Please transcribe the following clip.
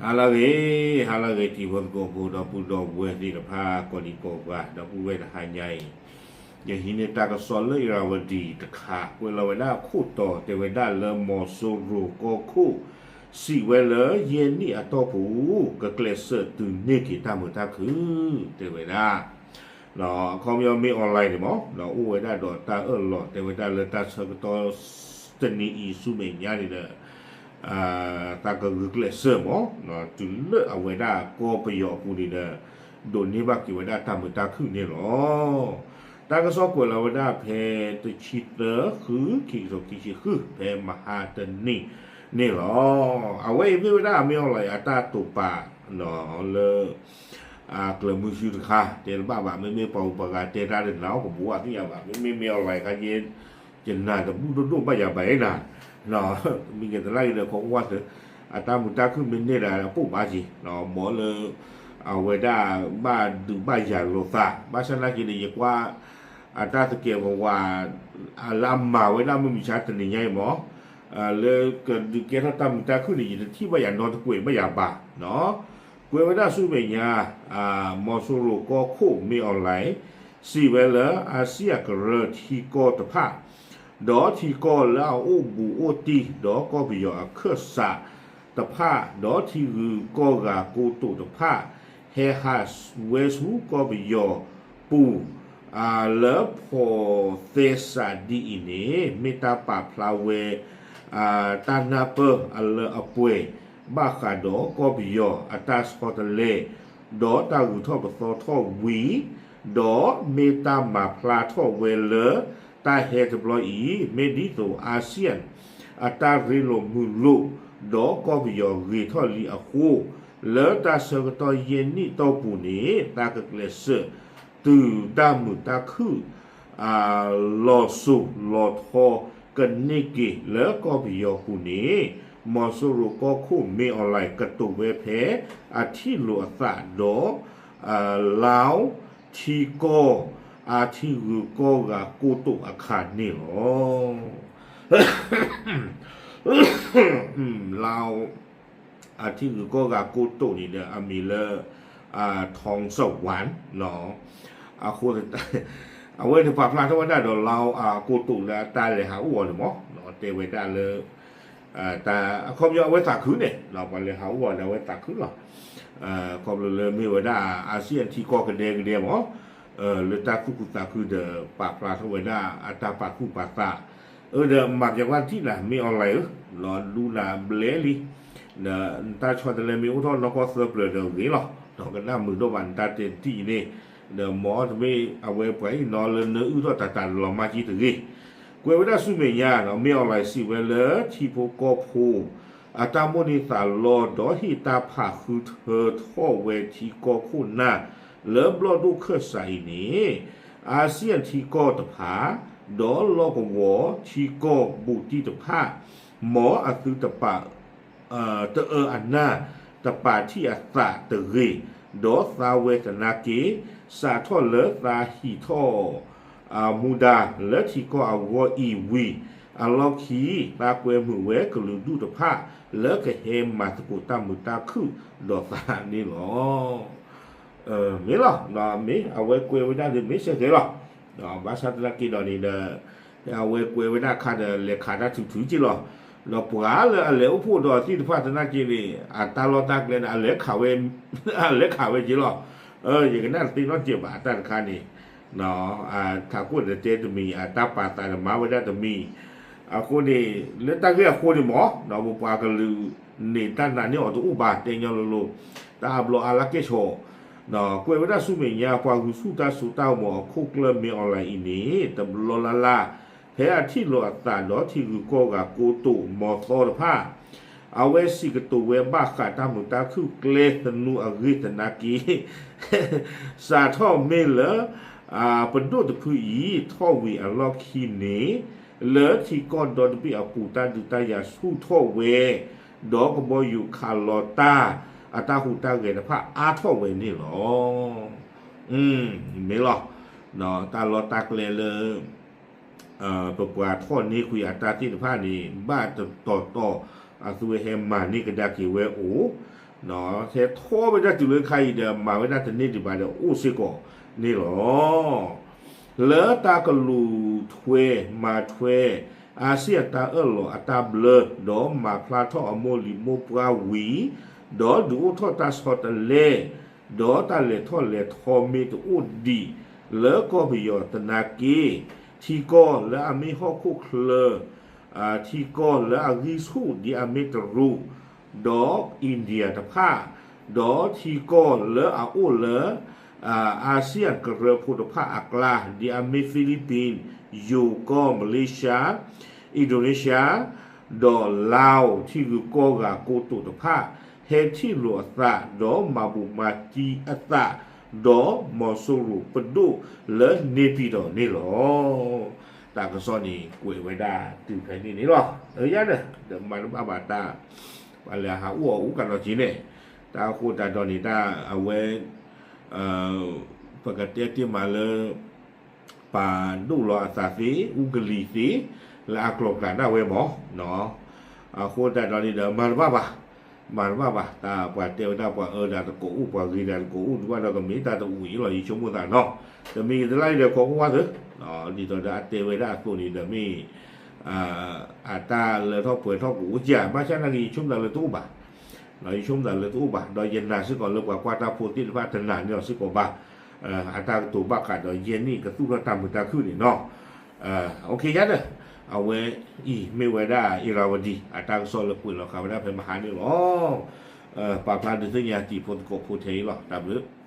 ဟါလၢအဂ့ၤ, ဟါလၢအဂ့ၤ တံၤဖိသကိးဖိ ဒီပုၢ်ဒီဝဲၢ်သ့ၣ်တဖၣ် ကိးဒံကိးဂၤ ဒီပုၢ်ဝဲၢ်တဟါညါအံၤ, ယဟံးန့ၢ်တၢ်ကစီၣ်လၢ Irrawaddy တခါ ကွဲးလီၤဝဲဒၣ်ခိၣ်တီ တဲဝဲဒၣ်လၢမီၤစိရိၤကီၢ်ခိၣ် စံးဝဲလၢယဲၢ်နံၣ်အတီၢ်ပူၤ ကကျဲးစၢးတုၤန့ၢ်က့ၤတၢ်မုာ်တၢ်ခုၣ် တဲဝဲဒၣ် အခီပညီမ့ၢ် online န့ၣ်မး အိၣ်ဝဲဒၣ်ဒီးတၢ်အၢၣ်လီၤ တဲဝဲဒၣ်လၢတၢ်ဆၢကတီၢ်တနံၤအံၤဆူမဲာ်ညါန့ၣ်ဒီး တၢ်ကဂုာ်ကျဲးစၢးမး တုၤလၢအဝဲဒၣ်ကီၢ်ပယီၤအပူၤန့ၣ်ဒီး ဒိးန့ၢ်ဘၣ်က့ၤဝဲဒၣ်တၢ်မုာ်တၢ်ခုၣ်န့ၣ်လီၤ. တၢ်ကစီၣ်ကွဲးလီၤဝဲဒၣ်ဖဲတဆံသၢ ဃု ခံကထိခံဆံဃု ဖဲမဟါတနံၤန့ၣ်လီၤ. အဝဲအံၤမ့ၢ်ဝဲဒၣ်မ့ၢ် online အတၢ်တိာ်ပာ်လၢ ကျၢၤမုဆူတခါ တဲတဘၣ်ဘၣ် မ့မ့ၢ်ပှၤဂုၤပှၤဂၤတဲတၢ်ဒီးနၤ ကဘိးအသ့ၣ်ညါဘၣ် မ့မ့ၢ်မ့ၢ် online ခါယဲ ယနာ်တဘူၣ်ဒိၣ်ဒိၣ်ဘၣ်ယၤဘၣ်အံၤနၤ မ့ၢ်ကဲတလၢအံၤဒီး ခိးကွၢ်သၢ အတၢ်မုာ်တၢ်ခုၣ်မ့ၢ်န့ၢ်ဒၣ်အပိၣ်ဘၣ်က့ၤ ဘီလၢ အဝဲဒၣ်ဘၣ်ဒုးဘၣ်ယၤလိာ်သး ဘၣ်ဆၣ်နာ်က့န့ၣ် ယကွၢ် အတၢ်သကဲးပဝး လၢအမၤဝဲဒၣ်မုၢ်မဆါတနံၤညါအံၤမး လၢကဒုးကဲထီၣ်တၢ်မုာ်တၢ်ခုၣ်န့ၣ် ယတထံၣ်ဘၣ်ယၤနီတကွဲးဘၣ်ယၤဘၣ် ကွဲးဝဲဒၣ်ဆူမဲာ်ညါ မီၤစိရိၤကီၢ်ခိၣ်မ့ၢ် online စံးဝဲလၢ အါစံၣ်အကရၢထံကီၢ်တဖၣ် ဒီးထံကီၢ်လၢအအိၣ်ဘူးအိၣ်တံၢ် ဒီးကီၢ်ပယီၤအခၢၣ်စးတဖၣ် ဒီးထံဂုၤကီၢ်ဂၤကိတိာ်တဖၣ် ဟဲဟးဝဲဆူကီၢ်ပယီၤပူၤ လၢဖီၣ်သဲစးဒ်အံၤန့ၣ် မ့ၢ်တၢ်ပာ်ဖျါဝဲ တၢ်နၢ်ပၢၢ်အလၢအပှဲၤ ဘၣ်ဃးဒီးကီၢ်ပယီၤအတၢ်ဆီတလဲ ဒီးတၢ်ဂုၤထီၣ်ပသီထီၣ်ဝံၤ ဒီးမ့ၢ်တၢ်မၤဖျါထီၣ်ဝဲလၢ တၢ်ဟဲတဘျီအံၤ မ့ၢ်ဒ်သိး ASEAN အတၢ်ရ့လိာ်မုာ်လိာ် ဒီးကီၢ်ပယီၤဂ့ၤထီၣ်လံအဃိ လၢတၢ်ဆၢကတီၢ်ယဲၢ်နံၣ်တီၢ်ပူၤန့ၣ် တၢ်ကကျဲးစၢး တုၤတၢ်မုာ်တၢ်ခုၣ် လီၤစိၤလီၤထီကန့ၢ်က့ၤလၢကီၢ်ပယီၤပူၤန့ၣ် မီၤစိရိၤကီၢ်ခိၣ်မ့ၢ် online ကတိၤဝဲဖဲ အထံၣ်လိာ်အသးဒီး လါ ထံကီၢ် အထံဂုၤကီၢ်ဂၤကိတိာ်အခါန့ၣ်လီၤ. လါ အထံဂုၤကီၢ်ဂၤကိတိာ်န့ၣ်ဒီး အမံၤလၢ Thong Sawan အဃိ အဝဲန့ၣ်ပာ်ဖျါထီၣ်ဝဲဒၣ်ဒီး လါ အကိတိာ်လၢအတၢ်လဲၤဟးအိၣ်အီၤန့ၣ်မး တဲဝဲဒၣ်လၢ အခီပညီအဝဲသးခုန့ၣ် ပှၤလဲၤဟးအိၣ်အီၤန့ၣ် အဝဲသးခုလီၤ. ခီဖျိလၢမ့ၢ်ဝဲဒၣ် ASEAN ထံကီၢ်ကဒဲကဒဲမး လၢတၢ်သူၣ်ခုသးခုဒီး ပာ်ဖျါထီၣ်ဝဲဒၣ်အတၢ်ပာ်သူၣ်ပာ်သး အၢဒီးမၤပျဲကွၢ်တထံၣ်နၤ မ့ၢ် online ဧၢ, လီၤဒူနၤဘျဲလံ, နတၢ်ဆီတလဲမ့ၢ်အိၣ်ထီၣ်နီၢ်ကီၢ်သၢပျၢၤဒီးဂ့ၤလီၤ, ဒီးကနၣ်မုာ်ဒိၣ်ဘၣ်နတၢ်တဲတထံၣ်အံၤန့ၣ်, ဒီးမ်တမ့ၢ်အဝဲပှၤအံၤနီၤလၢနအုၣ်ထီၣ်တၢ်တၢ်လီၤမၢ်ကံတဂ့ၤ, ကွဲးဝဲဒၣ်ဆူမဲာ်ညါ မ့ၢ် online စံးဝဲလၢထံဖိကီၢ်ဖိ အတၢ်မိၣ်န့ၢ်သးလီ ဒီးဟ့ၣ်တၢ်ဖးဃုထၢထီၣ်ဝဲထံကီၢ်ခိၣ်နၢ် လၢဘျီၣ်ဒိၣ်ခၢၣ်စးအံၤန့ၣ်, ASEAN ထံကီၢ်တဖၣ်, ဒီးလီၢ်ကဝီၤထံကီၢ်ဘူးတံၢ်တဖၣ်, မ်အသုတပာ် တအၢအနၢ်, တပာ်ထံၣ်အသးတဂ့ၤ, ဒီးသးဝဲသနာ်က့, စးထီၣ်လၢသးဟံးထီၣ် မူဒါလၢထံကီၢ်အဂီၢ်အံၤဝံၤ အလီၢ်ခံ သးကွဲမုာ်ဝဲကလုာ်ဒူၣ်တဖၣ် လၢကဟဲမၤသကိးတၢ်မုာ်တၢ်ခုၣ်ဒီးသးန့ၣ်လီၤ. မ့ၢ်လီၤ, မ့ၢ်အဝဲကွဲးဝဲဒၣ်ဒီးမ့ၢ်စဲဃဲလီၤ. ဘၣ်ဆၣ်သနာ်က့ဒီးန့ၣ်ဒီး အဝဲကွဲးဝဲဒၣ်အခါဒီးလဲၤခးတၢ်ထုးထုးက့လီၤ. ဒီးပှၤလၢအလဲၤအိၣ်ဖှိၣ်ဒီးအသ့ၣ်တဖၣ်သနာ်က့န့ၣ် အတၢ်လီၢ်တၢ်ကျဲန့ၣ် အလဲၤခးဝဲက့လီၤ. ယကနၣ်တသ့နီတစဲးဘၣ် တၢ်တခါန့ၣ် ထးခိၣ်ဒီးတဲတမံၤ အတၢ်ပာ်သးဒီးမၤဝဲဒၣ်တမံၤ, အဃိန့ၣ် လၢတၢ်ဂ့ၢ်အဃိန့ၣ်မး ပပှၤကလုာ်န့ၣ် တၢ်နာ်န့ၢ်အီၤတအိၣ်ဘၣ် တဲညီလိၤလိၤ, တၢ်အဘျီအါလၢကဲၣ်ဆိး, ကွဲးဝဲဒၣ်ဆူမဲာ်ညါ ပှၤဂုာ်ဆူၣ်တၢ်စိတၢ်ကမီၤအခိၣ်ကျၢၢ်မ့ၢ် online အံၤန့ၣ် တဘျီလၢ်လၢ် ဖဲအထံၣ်လိာ်အသးဒီးထံဂုၤကီၢ်ဂၤကိတိာ်မီၤသီတဖၣ် အဝဲစံးကတိၤဝဲဘၣ်ဃးတၢ်မုာ်တၢ်ခုၣ်ကျဲသနူအဂ့ၢ်သနာ်က့ စးထီၣ်မ့ၢ်လၢ ပဒိၣ်တဖုအံၤထီၣ်ဝံၤအလီၢ်ခံန့ၣ် လၢထံကီၢ်ဒီတဘ့ၣ်အပူၤတၢ်ဒုးတၢ်ယၤဆူၣ်ထီၣ်ဝဲ, ဒီးကဘီယူၤခးလီၤတၢ် အတၢ်ဟူးတၢ်ဂဲၤတဖၣ်အါထီၣ်ဝဲန့ၣ်လီၤ. မ့ၢ်လီၤ, တၢ်လီၢ်တၢ်ကျဲလၢ ပပှၤထီၣ်န့ၢ်ကွံာ်အတၢ်သ့ၣ်တဖၣ်န့ၣ် ဘၣ်တတီၤတီၤ အသုဝဲဟဲမၤန့ၢ်ကဒါက့ၤဝဲအိၣ်, ဟဲထီၣ်ဝဲဒၣ်တုၤလၢခါအံၤဒီး မၤဝဲဒၣ်တန့ၢ်ဒံးဘၣ်ဒီးအိၣ်စ့ၢ်ကီးန့ၣ်လီၤ. လၢတၢ်ကလူၤထွဲမၤထွဲ အါစံၣ်အတၢ်အၢၣ်လီၤအတၢ်ဘျၢ ဒီးမၤဖျါထီၣ်အမိၢ်လံၤမိၢ်ပှၢ်ဝံၤ ဒီးဒုးအိၣ်ထီၣ်တၢ်ဆီတလဲ ဒီးတၢ်လဲၤထီၣ်လဲၤထီမ့ၢ်တအိၣ်ဒံး လၢကီၢ်ပယီၤသနာ်က့ ထံကီၢ်လၢအမ့ၢ်ဟီၣ်ခိၣ်ချၢ ထံကီၢ်လၢအဂံၢ်ဆူၣ်ဒ်အမ့ၢ်တရူး ဒီးအ့ဒံယါတဖၣ် ဒီးထံကီၢ်လၢအအိၣ်လၢ အါစံၣ်ကရၢဖိတဖၣ်အကျါ ဒ်အမ့ၢ် Philippines, ယိၤကီၢ်, Malaysia, Indonesia, ဒီး Laos ထံဂုၤကီၢ်ဂၤကိတိာ်တဖၣ် ဟဲထံၣ်လိာ်အသး ဒီးမၤဘူးမၤတံၢ်အသး ဒီးမီၤစိရိၤပဒိၣ်လၢန့ၣ်ပံၤဒီးန့ၣ်လီၤ. တၢ်ကစီၣ်န့ၣ် ကွဲးဝဲဒၣ်တုၤဖဲန့ၣ်န့ၣ်လီၤ. အယါဒီး ဒီးမၤတဘၣ်ဘၣ်တၢ် ပှၤလဲၤဟးအိၣ်အီၤအိၣ်ကဒီးက့ၤန့ၣ် တၢ်အဃိတၢ်ဒီးန့ၣ် တၢ်အဝဲ ပကတဲတ့ၢ်မးလၢ ပာ်ဒိၣ်လီၤအသးသ့ အူကလံၤသ့ လၢအကျိၤကျဲဒၣ်ဝဲမး အဃိတၢ်ဒီးန့ၣ်ဒီး မၤတဘၣ်ဘၣ်, မၤတဘၣ်ဘၣ်, တၢ်ပှၤတဲဝဲဒၣ်ပှၤအၢဒၣ်တကိးအိၣ် ပှၤဂ့ၤဒၣ်တကိးအိၣ် ဒုးဘၣ်ဒီးကမ့ၢ်တၢ်တအူအံၤလီၤ ယဆိကမိၣ်သးနီၤ, တမ့ၢ်တလါအံၤဒီးခိးကွၢ်ကွၢ်သ့, ဒ်သိးဒီးအတဲဝဲဒၣ်အသိးန့ၣ်ဒီးမ့ၢ် အတၢ်လၢထီၣ်ပှဲၤထီၣ်ကအိၣ်ကၢ် ဘၣ်ဆၣ်နာ်က့ ယဆိကမိၣ်သးလၢတအိၣ်ဘၣ်, ယဆိကမိၣ်သးလၢတအိၣ်ဘၣ် ဒီးယနာ်စ့ၢ်ကီးလၢပှၤကွၢ်တၢ်ဖိသ့ၣ်တဖၣ်တနာ်န့ၢ်အီၤစ့ၢ်ကီးဘၣ်, အတၢ်ကတိၤဘၣ်ဃးဒီးယဲၢ်နံၣ်ကသူၣ်ထီၣ်တၢ်မုာ်တၢ်ခုၣ်န့ၣ်နီၤ, အိၣ်ခ့ယါဒီး အဝဲအံၤမ့ၢ်ဝဲဒၣ် အ့ရၤဝဒံ အတၢ်ကစီၣ်လၢကွဲးလီၤဃာ်ဝဲဒၣ်ဖဲမဟါန့ၣ်လီၤ. ပာ်ဖျါဒုးသ့ၣ်ညါတံၤဖိသကိးဖိထဲအံၤလီၤ တၢ်ဘျုး